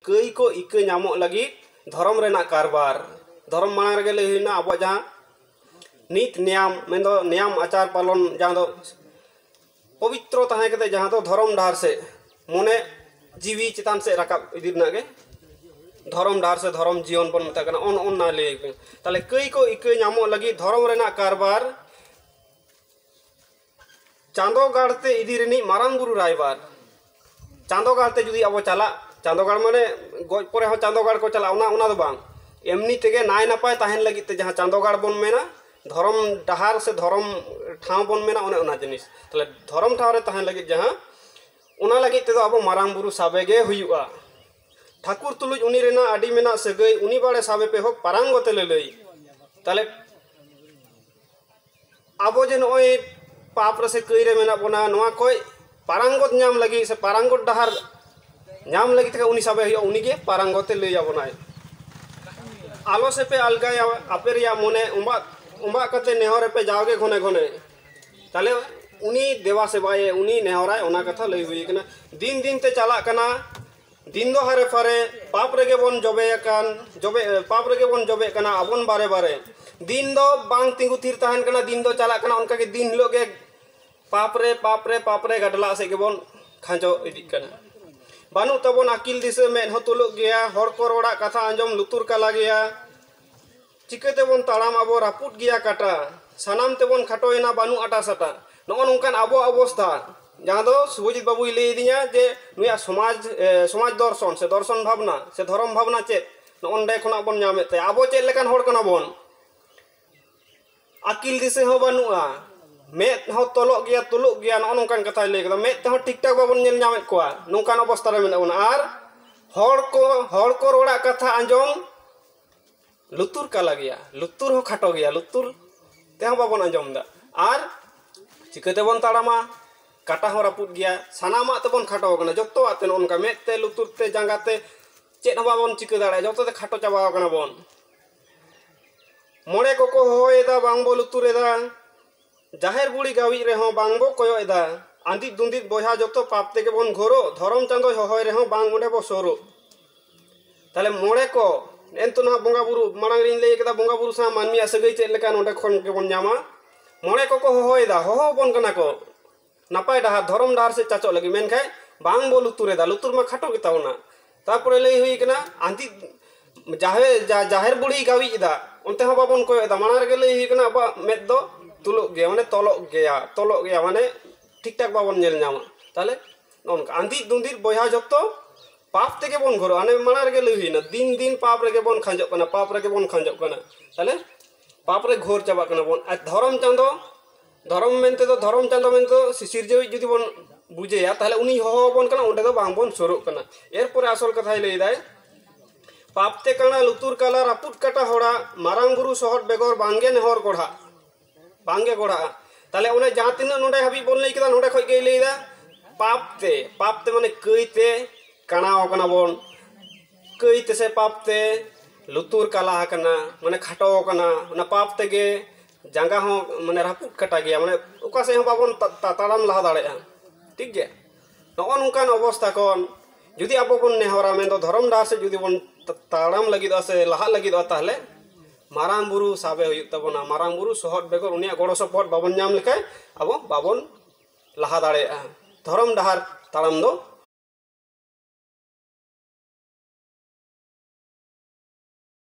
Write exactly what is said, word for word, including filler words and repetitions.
ᱠᱟᱹᱭ ᱠᱚ ᱤᱠᱟᱹ ᱧᱟᱢᱚᱜ ᱞᱟᱹᱜᱤᱫ ᱫᱷᱚᱨᱚᱢ ᱨᱮᱱᱟᱜ ᱠᱟᱨᱵᱟᱨ᱾ ᱫᱷᱚᱨᱚᱢ ᱢᱟᱲᱟᱝ ᱨᱮᱜᱮ ᱞᱟᱹᱭ ᱦᱩᱭᱱᱟ ᱟᱵᱚᱣᱟᱜ ᱡᱟᱦᱟᱸ ᱱᱤᱛ ᱱᱮᱭᱟᱢ, ᱢᱮᱱᱫᱚ ᱱᱮᱭᱟᱢ ᱟᱪᱟᱨ ᱯᱟᱞᱚᱱ, ᱡᱟᱦᱟᱸ ᱫᱚ ᱯᱚᱵᱤᱛᱨᱚ ᱛᱟᱦᱮᱸ ᱠᱟᱛᱮ, ᱡᱟᱦᱟᱸ ᱫᱚ ᱫᱷᱚᱨᱚᱢ ᱰᱟᱦᱟᱨ ᱥᱮᱫ, ᱢᱚᱱᱮ ᱡᱤᱣᱤ ᱪᱮᱛᱟᱱ ᱥᱮᱫ ᱨᱟᱠᱟᱵ ᱤᱫᱤ ᱨᱮᱱᱟᱜ ᱜᱮ ᱫᱷᱚᱨᱚᱢ ᱰᱟᱦᱟᱨ ᱥᱮ ᱫᱷᱚᱨᱚᱢ ᱡᱤᱭᱚᱱ ᱵᱚᱱ ᱢᱮᱛᱟᱜ ᱠᱟᱱᱟ᱾ ᱚᱱ ᱚᱱᱟ ᱞᱟᱹᱭ ᱠᱟᱱᱟ᱾ ᱛᱟᱦᱞᱮ ᱠᱟᱹᱭ ᱠᱚ ᱤᱠᱟᱹ ᱧᱟᱢᱚᱜ ᱞᱟᱹᱜᱤᱫ ᱫᱷᱚᱨᱚᱢ ᱨᱮᱱᱟᱜ ᱠᱟᱨᱵᱟᱨ, ᱪᱟᱸᱫᱚ ᱜᱟᱲ ᱛᱮ ᱤᱫᱤ ᱨᱤᱱᱤᱡ ᱢᱟᱨᱟᱝ ᱵᱩᱨᱩ ᱨᱟᱭᱵᱟᱨ᱾ ᱪᱟᱸᱫᱚ ᱜᱟᱲ ᱛᱮ ᱡᱩᱫᱤ ᱟᱵᱚ ᱪᱟᱞᱟᱜ, ᱪᱟᱸᱫᱚ ᱜᱟᱲ ᱢᱟᱱᱮ ᱜᱚᱡ ᱯᱚᱨᱮ ᱦᱚᱸ ᱪᱟᱸᱫᱚ ᱜᱟᱲ ᱠᱚ ᱪᱟᱞᱟᱜᱼᱟ, ᱚᱱᱟ, ᱚᱱᱟ ᱫᱚ ᱵᱟᱝ᱾ ᱮᱢᱱᱤ ᱛᱮᱜᱮ ᱱᱟᱭ ᱱᱟᱯᱟᱭ ᱛᱟᱦᱮᱱ ᱞᱟᱹᱜᱤᱫ ᱛᱮ ᱡᱟᱦᱟᱸ ᱪᱟᱸᱫᱚ ᱜᱟᱲ ᱵᱚᱱ ᱢᱮᱱᱟ, ᱫᱷᱚᱨᱚᱢ ᱰᱟᱦᱟᱨ ᱥᱮ ᱫᱷᱚᱨᱚᱢ ᱴᱷᱟᱶ ᱵᱚᱱ ᱢᱮᱱᱟ, ᱚᱱᱮ ᱚᱱᱟ ᱡᱤᱱᱤᱥ᱾ ᱛᱟᱦᱞᱮ ᱫᱷᱚᱨᱚᱢ ᱴᱷᱟᱶ ᱨᱮ ᱛᱟᱦᱮᱱ ᱞᱟᱹᱜᱤᱫ ᱡᱟᱦᱟᱸ, ᱚᱱᱟ ᱞᱟᱹᱜᱤᱫ ᱛᱮᱫᱚ ᱟᱵᱚ ᱢᱟᱨᱟᱝ ᱵᱩᱨᱩ ᱥᱟᱵᱮ ᱜᱮ ᱦᱩᱭᱩᱜᱼᱟ᱾ ᱴᱷᱟᱹᱠᱩᱨ ᱛᱩᱞᱩᱡ ᱩᱱᱤ ᱨᱮᱱᱟᱜ ᱟᱹᱰᱤ ᱢᱮᱱᱟᱜ ᱥᱟᱹᱜᱟᱹᱭ, ᱩᱱᱤ ᱵᱟᱲᱮ ᱥᱟᱵᱮ ᱯᱮ ᱦᱳᱠ ᱯᱟᱨᱟᱝ ᱜᱚᱛᱮ ᱞᱟᱹᱞᱟᱹᱭ᱾ ᱛᱟᱦᱞᱮ ᱟᱵᱚ ᱡᱮ ᱱᱚᱜᱼᱚᱭ ᱯᱟᱯ ᱨᱮ ᱥᱮ ᱠᱟᱹᱭ ᱨᱮ ᱢᱮᱱᱟᱜ ᱵᱚᱱᱟ, ᱱᱚᱣᱟ ᱠᱷᱚᱡ ᱯᱟᱨᱟᱝᱜᱚᱛ ᱧᱟᱢ ᱞᱟᱹᱜᱤᱫ ᱥᱮ ᱯᱟᱨᱟᱝᱜᱚᱛ ᱰᱟᱦᱟᱨ ᱧᱟᱢ ᱞᱟᱹᱜᱤᱫ ᱛᱮᱜᱮ ᱩᱱᱤ ᱥᱟᱵᱮ ᱦᱩᱭᱩᱜᱼᱟ, ᱩᱱᱤᱜᱮ ᱯᱟᱨᱟᱝᱜᱚᱛᱮ ᱞᱟᱹᱭ ᱟᱵᱚᱱᱟᱭ᱾ ᱟᱞᱚ ᱥᱮᱯᱮ ᱟᱞᱜᱟᱭᱟ ᱟᱯᱮ ᱨᱮᱭᱟᱜ ᱢᱚᱱᱮ, ᱚᱢᱵᱟᱜ, ᱚᱢᱵᱟᱜ ᱠᱟᱛᱮ ᱱᱮᱦᱚᱨ ᱨᱮᱯᱮ ᱡᱟᱣᱜᱮ ᱜᱷᱚᱱᱮ ᱜᱷᱚᱱᱮ᱾ ᱛᱟᱦᱞᱮ ᱩᱱᱤ ᱫᱮᱵᱟ ᱥᱮᱵᱟᱭᱮ, ᱩᱱᱤ ᱱᱮᱦᱚᱨᱟᱭ, ᱚᱱᱟ ᱠᱟᱛᱷᱟ ᱞᱟᱹᱭ ᱦᱩᱭ ᱠᱟᱱᱟ᱾ ᱫᱤᱱ ᱫᱤᱱ ᱛᱮ ᱪᱟᱞᱟᱜ ᱠᱟᱱᱟ, ᱫᱤᱱ ᱫᱚ ᱦᱟᱨᱮ ᱯᱷᱟᱨᱮ ᱯᱟᱯ ᱨᱮᱜᱮ ᱵᱚᱱ ᱡᱚᱵᱮ ᱟᱠᱟᱱ, ᱡᱚᱵᱮ, ᱯᱟᱯ ᱨᱮᱜᱮ ᱵᱚᱱ ᱡᱚᱵᱮᱜ ᱠᱟᱱᱟ ᱟᱵᱚᱱ ᱵᱟᱨᱮ ᱵᱟᱨᱮ᱾ ᱫᱤᱱ ᱫᱚ ᱵᱟᱝ ᱛᱤᱸᱜᱩ ᱛᱷᱤᱨ ᱛᱟᱦᱮᱱ ᱠᱟᱱᱟ, ᱫᱤᱱ ᱫᱚ ᱪᱟᱞᱟᱜ ᱠᱟᱱᱟ, ᱚᱱᱠᱟᱜᱮ ᱫᱤᱱ ᱦᱤᱞᱳᱜ ᱜᱮ ᱯᱟᱯ ᱨᱮ, ᱯᱟᱯ ᱨᱮ, ᱯᱟᱯ ᱨᱮ ᱜᱟᱰᱞᱟᱜ ᱥᱮᱫ ᱜᱮᱵᱚᱱ ᱠᱷᱟᱸᱡᱚ ᱤᱫᱤᱜ ᱠᱟᱱᱟ᱾ ᱵᱟᱹᱱᱩᱜ ᱛᱟᱵᱚᱱ ᱟᱹᱠᱤᱞ ᱫᱤᱥᱟᱹ, ᱢᱮᱫ ᱦᱚᱸ ᱛᱩᱞᱩᱜ ᱜᱮᱭᱟ, ᱦᱚᱲ ᱠᱚ ᱨᱚᱲᱟᱜ ᱠᱟᱛᱷᱟ ᱟᱸᱡᱚᱢ ᱞᱩᱛᱩᱨ ᱠᱟᱞᱟ ᱜᱮᱭᱟ᱾ ᱪᱤᱠᱟᱹ ᱛᱮᱵᱚᱱ ᱛᱟᱲᱟᱢ ᱟᱵᱚ ᱨᱟᱹᱯᱩᱫ ᱜᱮᱭᱟ ᱠᱟᱴᱟ, ᱥᱟᱱᱟᱢ ᱛᱮᱵᱚᱱ ᱠᱷᱟᱴᱚᱭᱮᱱᱟ ᱵᱟᱹᱱᱩᱜ ᱟᱴᱟ ᱥᱟᱴᱟ᱾ ᱱᱚᱜᱼᱚ ᱱᱚᱝᱠᱟᱱ ᱟᱵᱚᱣᱟᱜ ᱚᱵᱚᱥᱛᱷᱟ, ᱡᱟᱦᱟᱸ ᱫᱚ ᱥᱩᱵᱷᱚᱡᱤᱛ ᱵᱟᱵᱩᱭ ᱞᱟᱹᱭ ᱟᱹᱫᱤᱧᱟ ᱡᱮ ᱱᱩᱭᱟᱜ ᱥᱚᱢᱟᱡᱽ, ᱮ, ᱥᱚᱢᱟᱡᱽ ᱫᱚᱨᱥᱚᱱ ᱥᱮ ᱫᱚᱨᱥᱚᱱ ᱵᱷᱟᱵᱽᱱᱟ ᱥᱮ ᱫᱷᱚᱨᱚᱢ ᱵᱷᱟᱵᱽᱱᱟ ᱪᱮᱫ, ᱱᱚᱜᱼᱚ ᱱᱚᱸᱰᱮ ᱠᱷᱚᱱᱟᱜ ᱵᱚᱱ ᱧᱟᱢᱮᱫ ᱛᱟᱭᱟ᱾ ᱟᱵᱚ ᱪᱮᱫ ᱞᱮᱠᱟᱱ ᱦᱚᱲ ᱠᱟᱱᱟ ᱵᱚᱱ? ᱟᱹᱠᱤᱞ ᱫᱤᱥᱟᱹ ᱦᱚᱸ ᱵᱟᱹᱱᱩᱜᱼᱟ, ᱢᱮᱫ ᱦᱚᱸ ᱛᱚᱞᱚᱜ ᱜᱮᱭᱟ, ᱛᱩᱞᱩᱜ ᱜᱮᱭᱟ, ᱱᱚᱜᱼᱚ ᱱᱚᱝᱠᱟᱱ ᱠᱟᱛᱷᱟᱭ ᱞᱟᱹᱭ ᱠᱟᱫᱟ᱾ ᱢᱮᱫ ᱛᱮᱦᱚᱸ ᱴᱷᱤᱠ ᱴᱷᱟᱠ ᱵᱟᱵᱚᱱ ᱧᱮᱞ ᱧᱟᱢᱮᱫ ᱠᱚᱣᱟ, ᱱᱚᱝᱠᱟᱱ ᱚᱵᱚᱥᱛᱷᱟ ᱨᱮ ᱢᱮᱱᱟᱜ ᱵᱚᱱᱟ᱾ ᱟᱨ ᱦᱚᱲ ᱠᱚ, ᱦᱚᱲ ᱠᱚ ᱨᱚᱲᱟᱜ ᱠᱟᱛᱷᱟ ᱟᱸᱡᱚᱢ ᱞᱩᱛᱩᱨ ᱠᱟᱞᱟ ᱜᱮᱭᱟ, ᱞᱩᱛᱩᱨ ᱦᱚᱸ ᱠᱷᱟᱴᱚ ᱜᱮᱭᱟ, ᱞᱩᱛᱩᱨ ᱛᱮᱦᱚᱸ ᱵᱟᱵᱚᱱ ᱟᱸᱡᱚᱢ ᱮᱫᱟ᱾ ᱟᱨ ᱪᱤᱠᱟᱹ ᱛᱮᱵᱚᱱ ᱛᱟᱲᱟᱢᱟ? ᱠᱟᱴᱟ ᱦᱚᱸ ᱨᱟᱹᱯᱩᱫ ᱜᱮᱭᱟ, ᱥᱟᱱᱟᱢᱟᱜ ᱛᱮᱵᱚᱱ ᱠᱷᱟᱴᱚ ᱟᱠᱟᱱᱟ, ᱡᱚᱛᱚᱣᱟᱜ ᱛᱮ, ᱱᱚᱜᱼᱚ ᱱᱚᱝᱠᱟ ᱢᱮᱫ ᱛᱮ, ᱞᱩᱛᱩᱨ ᱛᱮ, ᱡᱟᱸᱜᱟ ᱛᱮ, ᱪᱮᱫ ᱦᱚᱸ ᱵᱟᱵᱚᱱ ᱪᱤᱠᱟᱹ ᱫᱟᱲᱮᱭᱟᱜᱼᱟ, ᱡᱚᱛᱚ ᱛᱮ ᱠᱷᱟᱴᱚ ᱪᱟᱵᱟ ᱟᱠᱟᱱᱟ ᱵᱚᱱ᱾ ᱢᱚᱬᱮ ᱠᱚᱠᱚ ᱦᱚᱦᱚᱭᱮᱫᱟ, ᱵᱟᱝ ᱵᱚ ᱞᱩᱛᱩᱨ ᱮᱫᱟ, ᱡᱟᱦᱮᱨ ᱵᱩᱲᱦᱤ ᱜᱟᱹᱣᱤᱡ ᱨᱮᱦᱚᱸ ᱵᱟᱝ ᱵᱚ ᱠᱚᱭᱚᱜ ᱮᱫᱟ᱾ ᱟᱸᱫᱤᱫ ᱫᱩᱸᱫᱤᱫ ᱵᱚᱭᱦᱟ ᱡᱚᱛᱚ ᱯᱟᱯ ᱛᱮᱜᱮ ᱵᱚᱱ ᱜᱷᱳᱨᱚᱜ, ᱫᱷᱚᱨᱚᱢ ᱪᱟᱸᱫᱚᱭ ᱦᱚᱦᱚᱭ ᱨᱮᱦᱚᱸ ᱵᱟᱝ ᱚᱸᱰᱮ ᱵᱚ ᱥᱳᱨᱚᱜ᱾ ᱛᱟᱦᱞᱮ ᱢᱚᱬᱮ ᱠᱚ, ᱮᱱᱛᱚ ᱱᱟᱦᱟᱜ ᱵᱚᱸᱜᱟ ᱵᱩᱨᱩ, ᱢᱟᱲᱟᱝ ᱨᱤᱧ ᱞᱟᱹᱭ ᱠᱮᱫᱟ ᱵᱚᱸᱜᱟ ᱵᱩᱨᱩ ᱥᱟᱶ ᱢᱟᱹᱱᱢᱤᱭᱟᱜ ᱥᱟᱹᱜᱟᱹᱭ ᱪᱮᱫ ᱞᱮᱠᱟ ᱱᱚᱸᱰᱮ ᱠᱷᱚᱱ ᱜᱮᱵᱚᱱ ᱧᱟᱢᱟ᱾ ᱢᱚᱬᱮ ᱠᱚᱠᱚ ᱦᱚᱦᱚᱭᱮᱫᱟ, ᱦᱚᱦᱚ ᱟᱵᱚᱱ ᱠᱟᱱᱟ ᱠᱚ ᱱᱟᱯᱟᱭ ᱰᱟᱦᱟᱨ, ᱫᱷᱚᱨᱚᱢ ᱰᱟᱦᱟᱨ ᱥᱮᱫ ᱪᱟᱪᱚᱜ ᱞᱟᱹᱜᱤᱫ, ᱢᱮᱱᱠᱷᱟᱱ ᱵᱟᱝ ᱵᱚ ᱞᱩᱛᱩᱨ ᱮᱫᱟ, ᱞᱩᱛᱩᱨ ᱢᱟ ᱠᱷᱟᱴᱚ ᱜᱮᱛᱟ ᱵᱚᱱᱟ᱾ ᱛᱟᱨᱯᱚᱨᱮ ᱞᱟᱹᱭ ᱦᱩᱭ ᱠᱟᱱᱟ ᱟᱸᱫᱤ ᱡᱟᱦᱮᱨ, ᱡᱟ-, ᱡᱟᱦᱮᱨ ᱵᱩᱲᱦᱤ ᱜᱟᱣᱤᱡ ᱮᱫᱟ, ᱚᱱᱛᱮ ᱦᱚᱸ ᱵᱟᱵᱚᱱ ᱠᱚᱭᱚᱜ ᱮᱫᱟ᱾ ᱢᱟᱲᱟᱝ ᱨᱮᱜᱮ ᱞᱟᱹᱭ ᱦᱩᱭ ᱠᱟᱱᱟ ᱟᱵᱚᱣᱟᱜ ᱢᱮᱫ ᱫᱚ ᱛᱩᱞᱚᱜ ᱜᱮᱭᱟ, ᱢᱟᱱᱮ ᱛᱚᱞᱚᱜ ᱜᱮᱭᱟ, ᱛᱚᱞᱚᱜ ᱜᱮᱭᱟ, ᱢᱟᱱᱮ ᱴᱷᱤᱠ ᱴᱷᱟᱠ ᱵᱟᱵᱚᱱ ᱧᱮᱞ ᱧᱟᱢᱟ᱾ ᱛᱟᱦᱞᱮ ᱱᱚᱜᱼᱚ ᱱᱚᱝᱠᱟ ᱟᱸᱫᱤ ᱫᱩᱸᱫᱤ ᱵᱚᱭᱦᱟ ᱡᱚᱛᱚ ᱯᱟᱯ ᱛᱮᱜᱮ ᱵᱚᱱ ᱜᱷᱳᱨᱚᱜᱼᱟ᱾ ᱚᱱᱮ ᱢᱟᱲᱟᱝ ᱨᱮᱜᱮ ᱞᱟᱹᱭ ᱦᱩᱭᱱᱟ, ᱫᱤᱱ ᱫᱤᱱ ᱯᱟᱯ ᱨᱮᱜᱮ ᱵᱚᱱ ᱠᱷᱟᱸᱡᱚᱜ ᱠᱟᱱᱟ, ᱯᱟᱯ ᱨᱮᱜᱮ ᱵᱚᱱ ᱠᱷᱟᱸᱡᱚᱜ ᱠᱟᱱᱟ᱾ ᱛᱟᱦᱞᱮ ᱯᱟᱯ ᱨᱮ ᱜᱷᱳᱨ ᱪᱟᱵᱟᱜ ᱠᱟᱱᱟ ᱵᱚᱱ᱾ ᱟᱨ ᱫᱷᱚᱨᱚᱢ ᱪᱟᱸᱫᱚ, ᱫᱷᱚᱨᱚᱢ ᱢᱮᱱᱛᱮ ᱫᱚ, ᱫᱷᱚᱨᱚᱢ ᱪᱟᱸᱫᱚ ᱢᱮᱱᱛᱮ ᱫᱚ ᱥᱤᱥᱤᱨᱡᱟᱹᱣᱤᱡ ᱡᱩᱫᱤ ᱵᱚᱱ ᱵᱩᱡᱷᱟᱹᱭᱟ, ᱛᱟᱦᱞᱮ ᱩᱱᱤ ᱦᱚᱦᱚ ᱟᱵᱚᱱ ᱠᱟᱱᱟ, ᱚᱸᱰᱮ ᱫᱚ ᱵᱟᱝ ᱵᱚᱱ ᱥᱩᱨᱩᱜ ᱠᱟᱱᱟ᱾ ᱮᱨᱯᱚᱨᱮ ᱟᱥᱚᱞ ᱠᱟᱛᱷᱟᱭ ᱞᱟᱹᱭ ᱫᱟᱭ, ᱯᱟᱯ ᱛᱮ ᱠᱟᱬᱟ ᱞᱩᱛᱩᱨ ᱠᱟᱞᱟ ᱨᱟᱹᱯᱩᱫ ᱠᱟᱴᱟ ᱦᱚᱲᱟᱜ, ᱢᱟᱨᱟᱝ ᱵᱩᱨᱩ ᱥᱚᱦᱚᱫ ᱵᱮᱜᱚᱨ ᱵᱟᱝᱜᱮ ᱱᱮᱦᱚᱨ ᱜᱚᱲᱦᱟᱜ, ᱵᱟᱝᱜᱮ ᱜᱚᱲᱦᱟᱜᱼᱟ᱾ ᱛᱟᱦᱞᱮ ᱚᱱᱮ ᱡᱟᱦᱟᱸ ᱛᱤᱱᱟᱹᱜ ᱱᱚᱰᱮ ᱦᱟᱹᱵᱤᱡ ᱵᱚᱱ ᱞᱟᱹᱭ ᱠᱮᱫᱟ, ᱱᱚᱰᱮ ᱠᱷᱚᱡ ᱜᱮᱭ ᱞᱟᱹᱭᱫᱟ, ᱯᱟᱯ ᱛᱮ, ᱯᱟᱯ ᱛᱮ ᱢᱟᱱᱮ ᱠᱟᱹᱭ ᱛᱮ ᱠᱟᱬᱟᱣ ᱠᱟᱱᱟ ᱵᱚᱱ, ᱠᱟᱹᱭ ᱛᱮᱥᱮ ᱯᱟᱯ ᱛᱮ ᱞᱩᱛᱩᱨ ᱠᱟᱞᱟ ᱟᱠᱟᱱᱟ, ᱢᱟᱱᱮ ᱠᱷᱟᱴᱚ ᱟᱠᱟᱱᱟ, ᱚᱱᱟ ᱯᱟᱯ ᱛᱮᱜᱮ ᱡᱟᱸᱜᱟ ᱦᱚᱸ ᱢᱟᱱᱮ ᱨᱟᱹᱯᱩᱫ ᱠᱟᱴᱟ ᱜᱮᱭᱟ, ᱢᱟᱱᱮ ᱚᱠᱟ ᱥᱮᱫ ᱦᱚᱸ ᱵᱟᱵᱚᱱ ᱛᱟ-, ᱛᱟ-, ᱛᱟᱲᱟᱢ ᱞᱟᱦᱟ ᱫᱟᱲᱮᱭᱟᱜᱼᱟ᱾ ᱴᱷᱤᱠ ᱜᱮᱭᱟ, ᱱᱚᱜᱼᱚ ᱱᱚᱝᱠᱟᱱ ᱚᱵᱚᱥᱛᱷᱟ ᱠᱷᱚᱱ ᱡᱩᱫᱤ ᱟᱵᱚ ᱵᱚᱱ ᱱᱮᱦᱚᱨᱟ, ᱢᱮᱱᱫᱚ ᱫᱷᱚᱨᱚᱢ ᱰᱟᱦᱟᱨ ᱥᱮᱫ ᱡᱩᱫᱤ ᱵᱚᱱ ᱛᱟ-, ᱛᱟᱲᱟᱢ ᱞᱟᱹᱜᱤᱫᱚᱜᱼᱟ ᱥᱮ ᱞᱟᱦᱟᱜ ᱞᱟᱹᱜᱤᱫᱚᱜᱼᱟ, ᱛᱟᱦᱞᱮ ᱢᱟᱨᱟᱝ ᱵᱩᱨᱩ ᱥᱟᱵᱮ ᱦᱩᱭᱩᱜ ᱛᱟᱵᱚᱱᱟ᱾ ᱢᱟᱨᱟᱝ ᱵᱩᱨᱩ ᱥᱚᱦᱚᱫ ᱵᱮᱜᱚᱨ ᱩᱱᱤᱭᱟᱜ ᱜᱚᱲᱚ ᱥᱚᱯᱚᱦᱚᱫ ᱵᱟᱵᱚᱱ ᱧᱟᱢ ᱞᱮᱠᱷᱟᱱ ᱟᱵᱚ ᱵᱟᱵᱚᱱ ᱞᱟᱦᱟ ᱫᱟᱲᱮᱭᱟᱜᱼᱟ᱾ ᱫᱷᱚᱨᱚᱢ ᱰᱟᱦᱟᱨ ᱛᱟᱲᱟᱢ ᱫᱚ